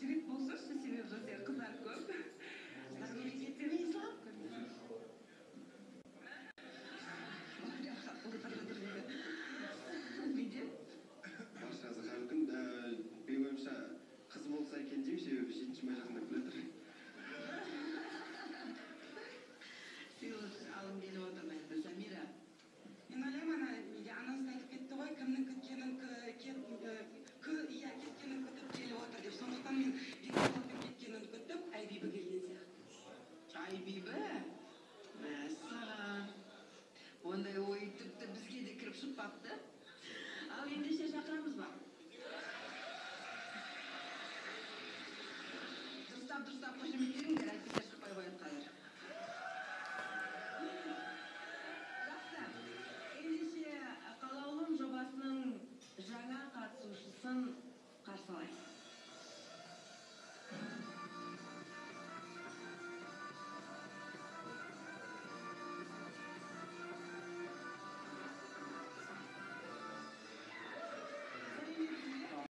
Жігіт болсыншы, себебі бізде қыздар көп. Медет? Баршаңызға қайырлы күн. Менің ойымша, қыз болса екен деймін, себебі 7 май жақындап келе жатыр. Сыйлық алғым келіп отыр енді. Замира? Мен ойлаймын, ана неде анасы айтып кетті ғой, кімнің күткенін, иә, кеткенін күтіп келіп отыр деп. Сондықтан мен Бекболаттың кеткенін күтіп, Айбибі келген сияқты. Айбибі? Мәссаған, ондай ой тіпті бізге де кіріп шықпапты. Ал ендеше шақырамыз ба? Дұрыстап, дұрыстап қошеметтеңдер, әйтпесе шықпай қояды қазір. Жақсы, ендеше «Қалаулым» жобасының жаңа қатысушысын қарсы алайық.